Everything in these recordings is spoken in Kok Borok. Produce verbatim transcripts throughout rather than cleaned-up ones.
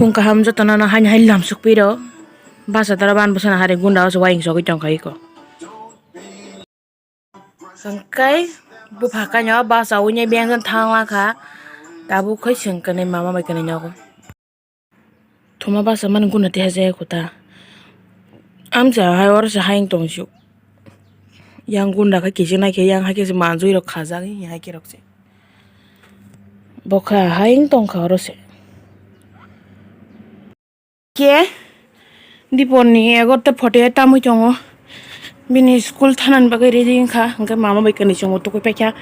Tong kaham jotono no haino hai lamsok piro. Basa tara ban bwsana hari gunda o se wayeng sogwi tong kha iko. Hwnkhe bupha kaino basa uni beng thang langkha. Tabuk khai chwng kwnwi mama bai kwnwi nogo. Thuma basa mani guna teha jaya kota. Amsa hai oro se hayeng tong sio. Yang gunda khe kiching nai khe yang hai khe se manjui rok khajak hai khe rok se. Bokha hayeng tong kha oro se. Khe Dipor ni egorta photo tamwi tongo. Bini school thanani bagwi ready wngkha, hwnkhe mama bai kwnwi chwngno tukui paikha.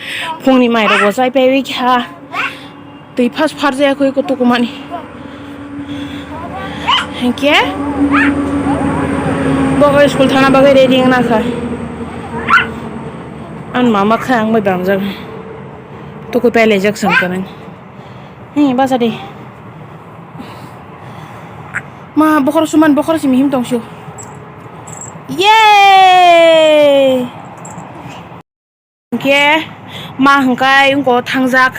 Phungni mairok bo chai paiwi kha. Twi phas pharjak eko tukumani. Hinkhe bo school thana bagwi ready wngna kha. Ani mama khe ang bai bamjak. Tukui pailaijak chwng kwrwng. Hi, basa di. Ma, bokhorok suman, bokhorok simi him tong sio. Yay! Hinkhe ma hwnkhe wngko thangjak.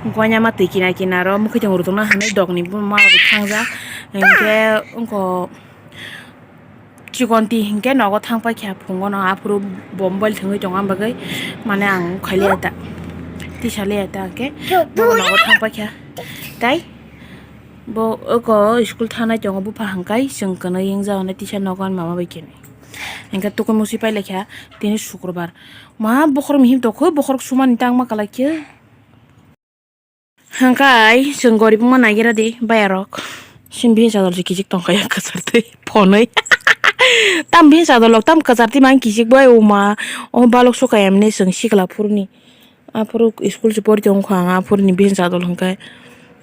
Wngko anya ma twi kina kina ro, mwkhwtwng rwtongna hinwi dogni buma rok thangjak. Hinkhe wngko Chikonti hinkhe nogo thang paikha phungo no, aphuru bo mobile thwngwi tongo, ang bagwi mane ang khailiya da, tisa liya da, hinkhe bo nogo thang paikha. Tai bo oko school thanai tongo, bupha hwnkhe chwng kwnwi wngjago, tisa nogo ani mama bai khe. Hinkhe tukui musi pailaikha, tini sukrubbar. Ma bokhorok mihim tongkho, bokhorok sumani tangma kwlai khe. Hwnkhe chwng gorip wngma naigira di bayarok. Chini bini chadol se kichik tongkha yang kwchar twi phonwi. Tam bini chadol rok tam kwchar twi mang kichik bai uma. O balok sukha emne chwng sikla phuruni. Aphuru school se pori tongkha ang aphuruni bini chadol hwnkhe.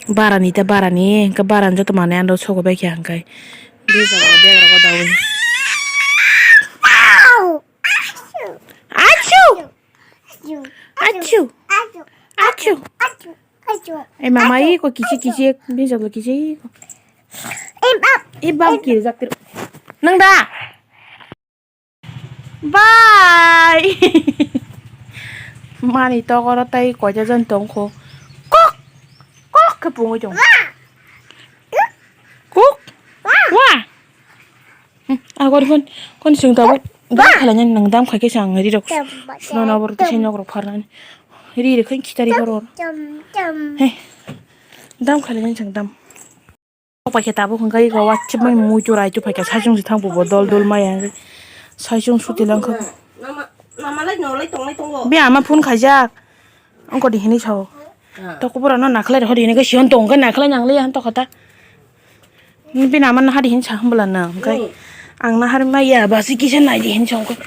Barani ta barani hwnkhe barani joto manwi ano sogo bai kha hwnkhe. Bini chadol bag rok o daui. Achu! Achu! Achu! Achu! Achu! Achu! Eh, mama, iko kichik kichik, bijak lo kichik iko. Eh, bab. Eh, bab, kirijak tiro. Nang da? Bye! Mani tokoro tai koita jon tongkho. Kok! Kok khe pungwi tong. Kok! Wa! Hmm, agor phone, kon sing tabuk dam khalai nang, nang dam khai khe sang ri rok. Dam, suna na dam, bor dam. Kisa nok rok pharnani. Ri rok khai khitari hor hor. Dam, dam. He. Dam khalai nang sang dam. Paikhe tabuk hwnkhe iko wachimani muitu raitu paikhe saichung se thangbo bo dol dol maya hwnkhe. Saichung suti langkha. Nama, nama lai no lai tong lai tongo. Bi ama phone khaijak. Ongko di hinwi sao. Ah. Toko borok no nakhwlai rw hodi hinwi khe siyon tong khe nakhwlai nang liya han tokha ta. Bini ama nahari hinwi sa hwnbwla nang khe. Hmm. Ang nahar maya basi kisa nai di hinwi sa khe.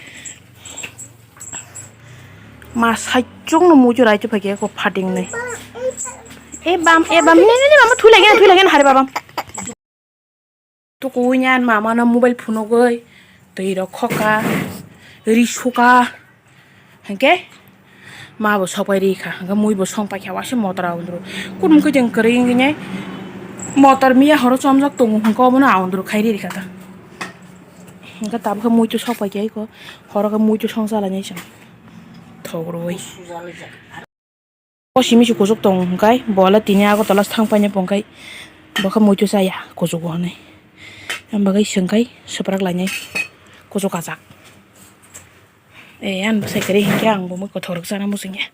Ma saichung no muitu raitu phai khe ko phating nai. E bam, e bam, ne, ne, ne, mama thui lagi, thui lagi, hari babam. Tukuwi ni ani mama no mobile phunugwi twi rok khokha, ri sukha, hinkhe ma bo sokpai rikha, hinkhe mui bo songpai kha, waisa motor aundru. Kunu khe chwng kwrwi wngwi nai motor miya horo chomjak tongo, hinkhe obono aundru khai rikha ta. Hinkhe tabukhe muitu sokpai kha iko, horo khe muitu song chala nai chwng thok rwui. O simi se kuchuk tongo hwnkhe, bo le tini Agartala se thang painai bo hwnkhe, bo khe muitu chaya kuchugo hwnwi. Ang bagwi swngkhai swprak lainai kuchuk kachak. E, ang bwsai kwrwi hinkhe ang bo mui kothorok chana muchungya.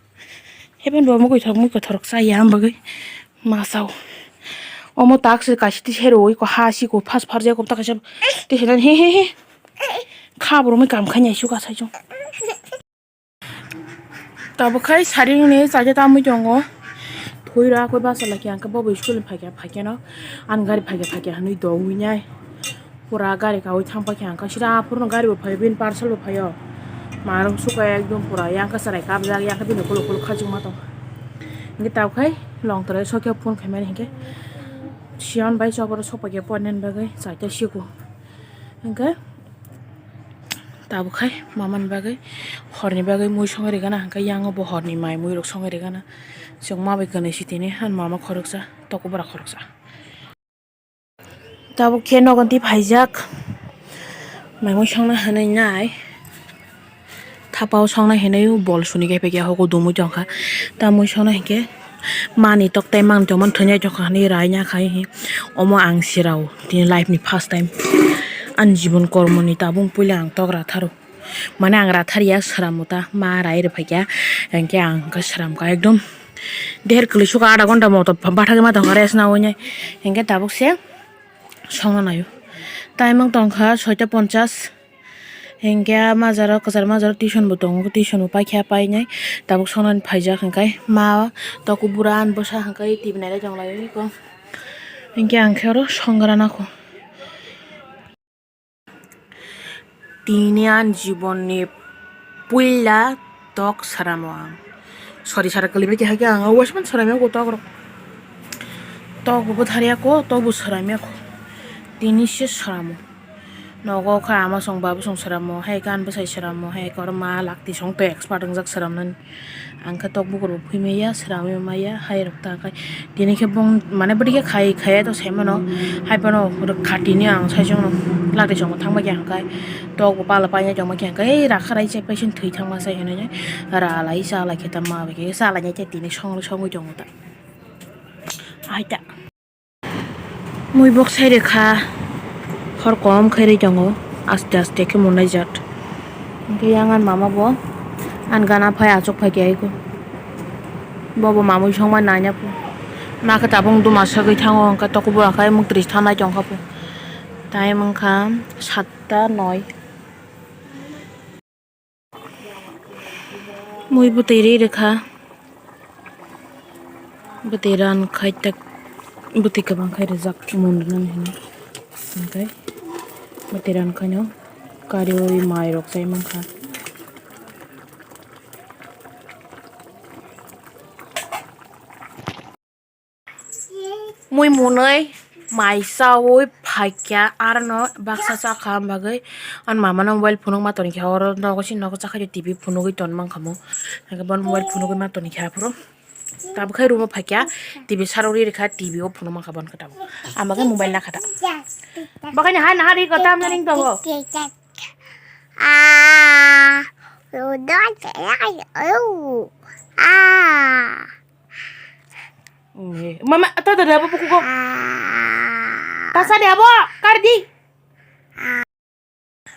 Heben bo mui kothorok, mui kothorok chaya ang bagwi ma chao. Omo tak se kaisa tisa rwui ko ha si ko phas pharjak ko ta kaisa tisa he he he. Kha bo romwi kam khai nai su ka sai chwng. Tabuk khai saringni chaita tamwi tongo. Thwi rw akwi basa lai khe ang khe bo bo school ni phaikha, phaikhe no ani gari phaikha, phaikha hinwi dongwi nai. Pura gari kaui thang paikha ang khe sida aphuru no gari bo phai bini parcel bo phaio. Marung sukha ekdom pura yang khe chwrai kabjak yang khe bini ukuluk ukuluk khachukma tong. Hinkhe tabuk khai longtwrwi sokhe phone khaimani hinkhe Siyan bai choporo sok paikha pornani bagwi chaita siku. Hinkhe. Tabuk khai mamani bagwi horni bagwi mui songwi rwgana, hwnkhe yango bo horni mai muirok songwi rwgana. Chwng ma bai kwnwi si tini, ani mama khoroksa, tokobora khoroksa. Tabuk khe nogo twi phaijak, mai mui songna hinwi nai. Thapao songna hinwi bol suni khe paikha, hoko dumui tongkha. Tamui songna hinkhe Mani tok tai mang tongmani thwnai tongkha hinwi raina khai hi. Omo ang sirao tini life ni first time. Ani jibon kormo ni tabuk puila ang tok ratharo. Mane ang rathar ya sramo ta ma rai rw phaikya. Hinkhe ang khe sramkha ekdom der kwlwi sukha adha ghonta moto bathagwi ma tongkha rest naui nai. Hinkhe tabuk se songna naio. Time wng tongkha soita ponchas. Hinkhe ah majaro kwchar majaro tuition bo tongo, tuition bo paikha painai tabuk songnani phaijak hinkhai ma toku bura ani bwsa hinkhai T V nailai tonglaio eko. Hinkhe ang khe oro songgra nakho. Tini ani jibonni puila tok sramo ang. Sori sara kwlwi bai keha khe ang waisa mani sramya ko tok rok. Tok bo bwtharya ko, tok bo sramya ko. Tini se sramo. Nogo kha ama song babu song sramo, hai khe ani bwsai sramo, hai khe oro ma lakti song to expert wngjak sramnani. Ang khe tok bukur bo phimaya, sramwi maya, hai rok ta khe. Tini khe bong mane bwdikhe khai khaya to saimano, hai phano khatini ang saichung lakti song thangma khe ang khe. Tok bo pala paina tongma khe ang khe, ei rakha rai chai paising thwi thangma sai hinwi ra lai cha lai khe ta ma bai khe cha lai khe tini song songwi tongo ta. Hai ta. Mui bok sai rwkha, hor kom khairwi tongo, aste aste khe monai jat. Hinkhe yang ani mama bo ani gana phai achuk phai khe aiko. Bobo mamui songma nanya pho. Ma khe tabuk duma sagwi thango, hinkhe toko bura khai muk tris thanai tongkha pho. Time wngkha satta noi. Mui bwtwi ri rwkha. Bwtwi ran khai tak bwtwi kwbang khai rijak mun rwnani hwnwi. Hinkhe bwtwi ran khaino kariui mai rok chai mankha. Mui munui mai chaui phaikya, arono baksa chakha, am bagwi ani mamano mobile phunuk ma tonikha, oro nogo si nogo chakha T V phunugwi ton mankha mo, hinkhe bono mobile phunugwi ma tonikha aphuru. Tabukhe room o phaikya, T V sarwi rikha, T V o phunuk mankha bono khe tabuk, am bagwi mobile nakha ta. Bo khe ni hai naharwi ko tamni ring tongo. Ah, mama, ta da da buku ko. Tasa de abo, kar di.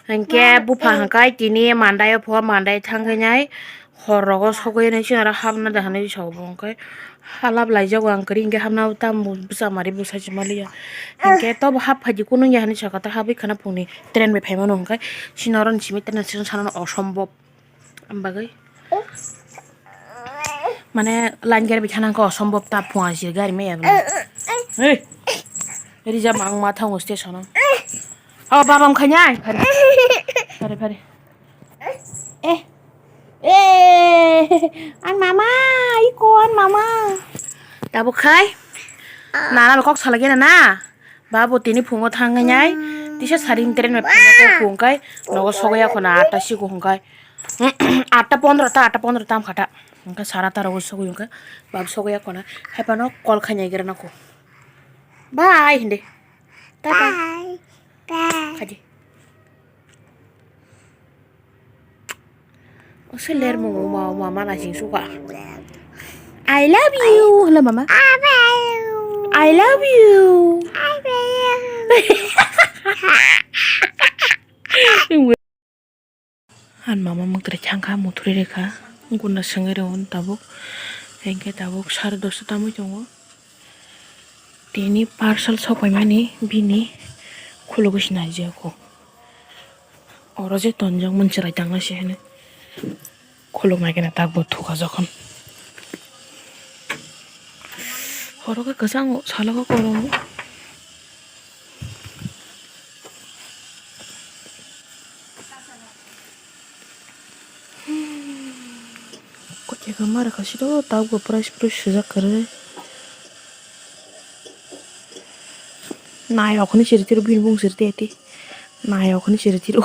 Hinkhe bupha hwnkhe tini mandai o pho, mandai thangkhe nai hor rogo sogwi nai chwng aro hapna da hinwi sago bo, hwnkhe halap laijago ang kwrwi hinkhe hapna tamo bwsa mari bwsa se maliya. Hinkhe tobo hap phaidi kunu ya hinwi sakha, ta habwi khana phungni train bai phaimano hwnkhe chini oro ni simi train station sanano osombob. Am bagwi mane line gari bai thana khe osombob ta phunga jir gari maya bwla. Hey, rijak ma ang ma thango station o. O baba wngkha nya phari phari phari. Eh, eh, an mama, iko an mama. Tabuk khai nana kok salai gena na. Babu tini phungo thangwi nai tisa sari train bai phungo phung khai nogo sogwi ya khona atta sigo hwnkhe. Atta pondro ta, atta pondro tam khata. Hwnkhe sara ta rogo sogwi hwnkhe bab sogwi ya khona. Hai phano call khainai gira nako. Bye hindi. Ta ta. Bye. Bye. Khadi. O se ler mo ma ma ma na sing suka. I love you. Hello mama. I love you. I love you. An mama mwkrai thangkha, muthuri rikha, guna swngwi rw tabuk, hinkhe tabuk sare dosta tamwi tongo. Tini parcel sopaimani bini khulugwi se naijak kho. Oro je tonjak mani chwrai tangna se hwnwi. Khuluk nai khe tak bo thukha jokhon. Oro khe kwchango, salo khe korongo. Kocheka mara kasi do tabuk bo price puri sujak kwrwi. Nayok hinwi siri tiro bini bung siri tei tei. Nayok hinwi siri tiro.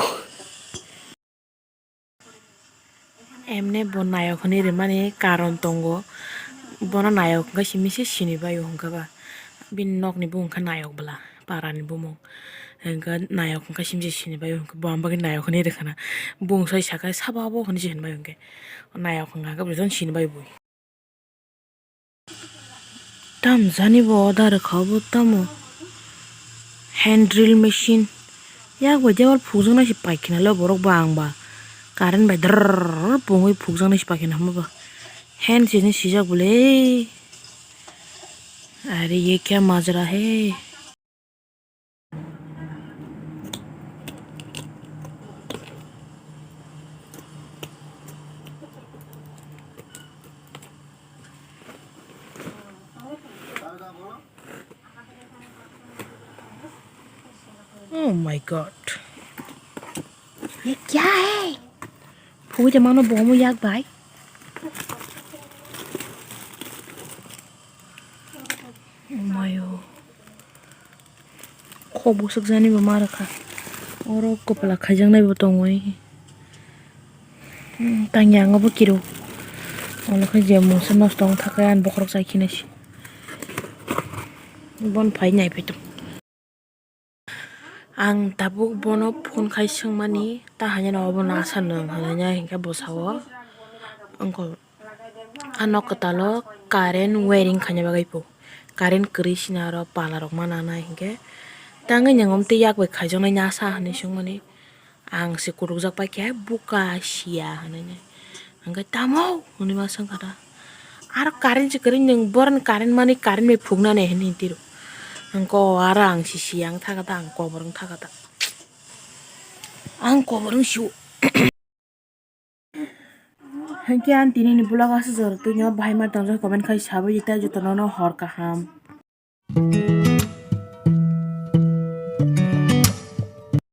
Emne bo nayok hinwi rimani karon tongo. Bono nayok hwnkhe simi se sini baio hwnkhe ba. Bini nokni bung khe nayok bwla. Parani bumung. Hwnkhe nayok hwnkhe simse sinibaio hwnkhe bo ang bagwi nayok hinwi rwkhana. Bumung sai sakhe sabo abo hinwi se hinbaio hwnkhe. Nayok hwnkha khe bo jotono sinibaio bo. Tam jani bo order rwkha obo tamo. Hand drill machine. Yak bai debal phukjaknai se paikhe nalo borok ba ang ba. Current bai drrrr pungwi phukjaknai se paikhe namo ba. Hand se sijak bole. Are ye kya majra hai. Oh my God. Ye kya hai? Phugui de mano bomo yak bai. Mayo. Kok bwswk jani bo ma rwkha. Oro kwpla khaijaknai bo tongwi. Hmm, tangya ang bo kiro. Olo khe je mungsa nosto wng thaka ani bokhorok chai khinai se. Bon phai nai phi tong. Ang tabuk bono phone khai swngmani, ta haino obo nasa nwng hinwi hinkhe bwsao wngkha. A nok kwtalo current wiring khaina bagwi po, current kwrwi sina oro pala rok ma nangnai hinkhe tangwi nwng omtwi yak bai khaijaknai nasa hinwi swngmani. Ang se kutukjak paikhe buka sia hinwi. Hwnkhe tamo hinwi ma swngkha da. Aro current se kwrwi nwng boroni current mani current bai phuknani hinwi tiro. Hwnkhe o aro ang se sia wng thaka da, ang kobor wng thaka da. Ang kobor wng sio. Hwnkhe ang tinini vlog aswk jora twino bahai ma tongjak comment khai sabai di tei jotono no hor kaham.